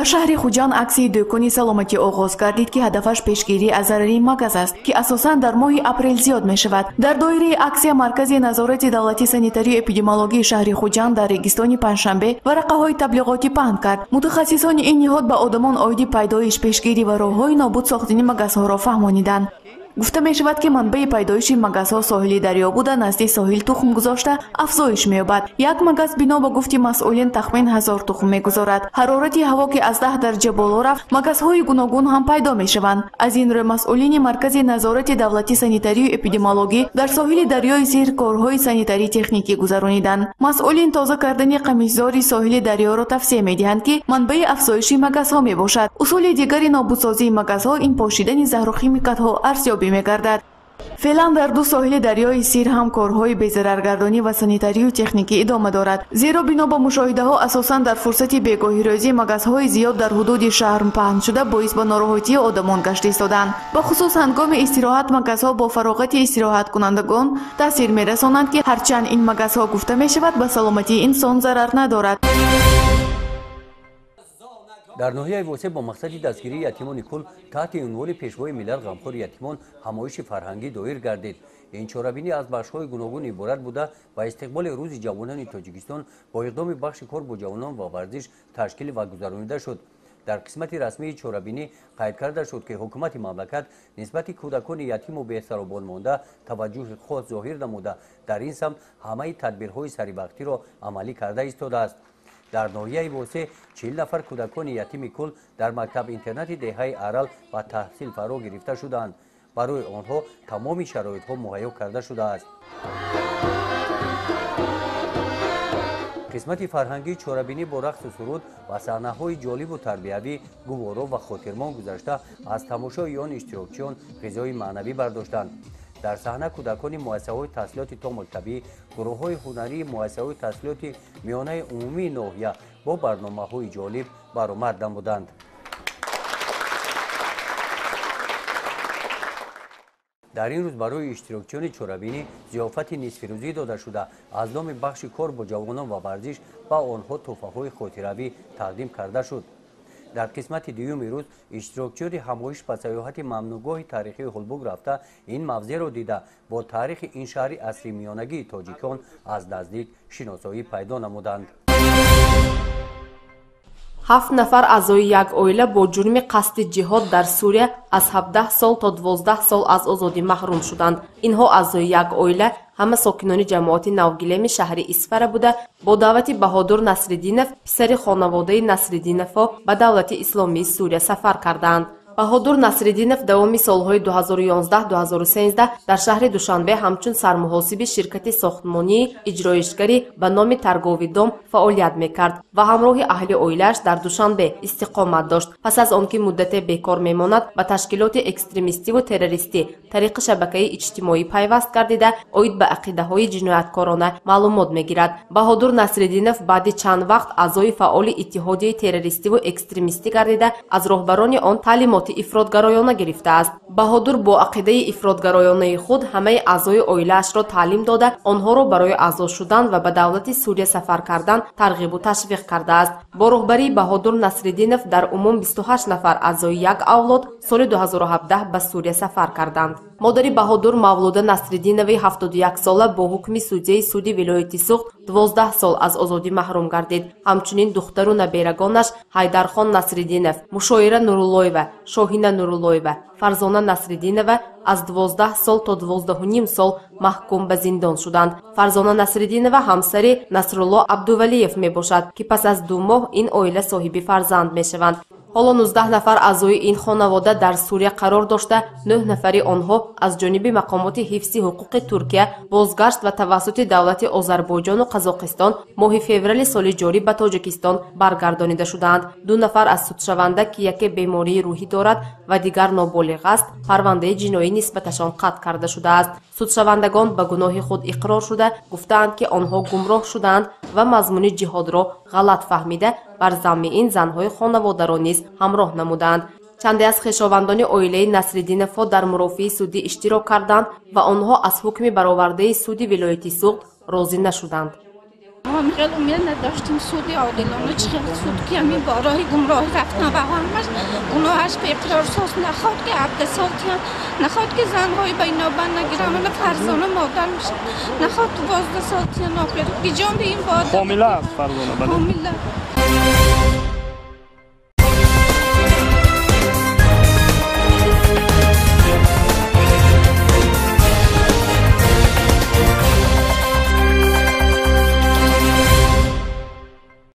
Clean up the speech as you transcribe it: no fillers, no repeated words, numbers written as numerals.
Дар шаҳри Хуҷанд аксияи дӯкони саломатӣ оғоз гардид, ки ҳадафаш пешгирӣ аз зарари магаз аст, ки асосан дар моҳи апрел зиёд мешавад. Дар доираи аксия Маркази назорати давлатии санитарию эпидемиологии шаҳри Хуҷанд дар Регистони Панҷшанбе варақаҳои таблиғотӣ паҳн кард. Мутахассисони ин ниҳод ба одамон оиди пайдоиш, пешгирӣ ва роҳҳои нобуд сохтани магазҳоро фаҳмониданд. Гуфта мешавад, ки манбаи пайдоиши магазҳо соҳили дарё буда, назди соҳил тухм гузошта афзоиш меёбад. Як магаз, бино ба гуфти масъулин, тахмин 1000 тухм мегузорад. Ҳарорати ҳаво ки аз 10 дараҷа боло рафт, магазҳои гуногун ҳам пайдо мешаванд. Аз ин рӯ масъулини Маркази назорати давлатии санитарию эпидемиологӣ дар соҳили дарёи Сир корҳои санитарӣ техникӣ гузарониданд. Масъулин тоза кардани қамишзори соҳили дарёро тавсия медиҳанд, ки манбаи афзоиши магазҳо мебошад. Усули дигари нобудсозии магазҳо ин пошидани заҳру химикатҳо арзёбӣ мегардад. Феълан дар ду соҳили дарёи Сир ҳам корҳои безараргардонӣ ва санитарию техникӣ идома дорад. Зеро бино ба мушоҳидаҳо, асосан дар фурсати бегоҳирӯзӣ магазҳои зиёд дар ҳудуди шаҳр паҳн шуда, боис ба нороҳатии одамон гашта истоданд. Бахусус ҳангоми истироҳат магазҳо бо фароғати истироҳаткунандагон таъсир мерасонанд, ки ҳарчанд ин магазҳо, гуфта мешавад, ба саломатии инсон зарар надорад. Дар ноҳияи Восеъ бо мақсади дастгирии ятимони кул таҳти унвони Пешвои миллат ғамхори ятимон ҳамоиши фарҳангӣ доир гардид. Ин чорабинӣ аз бахшҳои гуногун иборат буда, ба истиқболи Рӯзи ҷавонони Тоҷикистон бо иқдоми бахши кор бо ҷавонон ва варзиш ташкил ва гузаронида шуд. Дар қисмати расмии чорабинӣ қайд карда шуд, ки ҳукумати мамлакат нисбати кӯдакони ятиму бесаробон монда таваҷҷӯҳи хос зоҳир намуда, дар ин самт ҳамаи тадбирҳои саривақтиро амалӣ карда истодааст. Дар ноҳияи Восеъ 40 нафар кӯдакони ятими кул дар мактаб-интернати деҳаи Арал ба таҳсил фаро гирифта шудаанд. Барои онҳо тамоми шароитҳо муҳайё карда шудааст. Қисмати фарҳангии чорабинӣ бо рақсу суруд ва саҳнаҳои ҷолибу тарбиявӣ гуворо ва хотирмон гузашта, аз тамошои он иштирокчиён ғизои маънавӣ бардоштанд. Дар саҳна кӯдакони муассисаҳои таҳсилоти томактабӣ, гурӯҳҳои ҳунарии муассисаҳои таҳсилоти миёнаи умумии ноҳия бо барномаҳои ҷолиб баромад намуданд. Дар ин рӯз барои иштирокчиёни чорабинӣ зиёфати нисфирӯзӣ дода шуда, аз номи бахши кор бо ҷавонон ва варзиш ба онҳо тӯҳфаҳои хотиравӣ тақдим карда шуд. Дар қисмати дуюми рӯз иштирокчиёни ҳамоиш ба сайёҳати мамнӯъгоҳи таърихии Ҳулбук рафта, ин мавзеъро дида, бо таърихи ин шаҳри асри миёнагии тоҷикон аз наздик шиносоӣ пайдо намуданд. 7 нафар аъзои як оила бо ҷурми қасди ҷиҳод дар Сурия аз 17 сол то 12 сол аз озодӣ маҳрум шуданд. Инҳо аъзои як оила, ҳама сокинони ҷамоати Навгилеми шаҳри Исфара буда, бо даъвати Баҳодур Насриддинов, писари хонаводаи Насриддиновҳо, ба давлати исломии Сурия сафар кардаанд. Баҳодур Насриддинов давоми солҳои 2011-2013 дар шаҳри Душанбе ҳамчун сармуҳосиби ширкати сохтмонии иҷроишгарӣ ба номи Таргови дом фаъолият мекард ва ҳамроҳи аҳли оилааш дар Душанбе истиқомат дошт. Пас аз он ки муддате бекор мемонад, ба ташкилоти экстремистиву террористӣ тариқи шабакаи иҷтимоӣ пайваст гардида, оид ба ақидаҳои ҷинояткорона маълумот мегирад. Баҳодур Насриддинов баъди чанд вақт аъзои фаъоли иттиҳодияи террористиву экстремистӣ гардида, аз роҳбарони он таълимоти ифротгароёна гирифтааст. Баҳодур бо ақидаи ифротгароёнаи худ ҳамаи аъзои оилаашро таълим дода, онҳоро барои аъзо шудан ва ба давлати Сурия сафар кардан тарғибу ташвиқ кардааст. Бо роҳбарии Баҳодур Насриддинов дар умум 28 нафар аъзои як авлод соли 2017 ба Сурия сафар карданд. Модари Баҳодур Мавлуда Насриддинови 71 сола бо ҳукми судяи суди вилояти Суғд 12 сол аз озодӣ маҳрум гардид. Ҳамчунин духтару наберагонаш Ҳайдархон Насриддинов, Мушоира Нуруллоева, Шоҳина Нуруллоева, Фарзона Насриддинова аз 12 сол то 12,5 сол маҳкум ба зиндон шуданд. Фарзона Насриддинова ҳамсари Насрулло Абдувалиев мебошад, ки пас аз 2 моҳ ин оила соҳиби фарзанд мешаванд. Ҳоло 19 нафар аъзои ин хонавода дар Сурия қарор дошта, 9 нафари онҳо аз ҷониби мақомоти ҳифзи ҳуқуқи Туркия бозгашт ва тавассути давлати Озарбойҷону Қазоқистон моҳи феврали соли ҷорӣ ба Тоҷикистон баргардонида шудаанд. 2 нафар аз судшаванда, ки яке бемории рӯҳӣ дорад ва дигар ноболиғ аст, парвандаи ҷиноӣ нисбаташон қатъ карда шудааст. Судшавандагон ба гуноҳи худ иқрор шуда, гуфтаанд, ки онҳо гумроҳ шудаанд ва мазмуни ҷиҳодро ғалат фаҳмида, бар замми ин занҳои хонаводаро низ ҳамроҳ намуданд. Чанде аз хешовандони оилаи Насриддиновҳо дар мурофиаи судӣ иштирок карданд ва онҳо аз ҳукми баровардаи суди вилояти Суғд розӣ нашуданд. Мо хеле умед надоштем суди одилона, чӣ хел суд ки ҳамин бо роҳи гумроҳӣ рафтан ва ҳамаш гуноҳаш ба иқрор соз нахоҳад, ки 17 сол тиян нахоҳад, ки занҳои ба инобан нагиранд. Ана Фарзона модар мешад, нахоҳад 12 сол тиян. Охир гиҷонди ин бо Ҳомила аст Фарзона, бале. Ҳомила.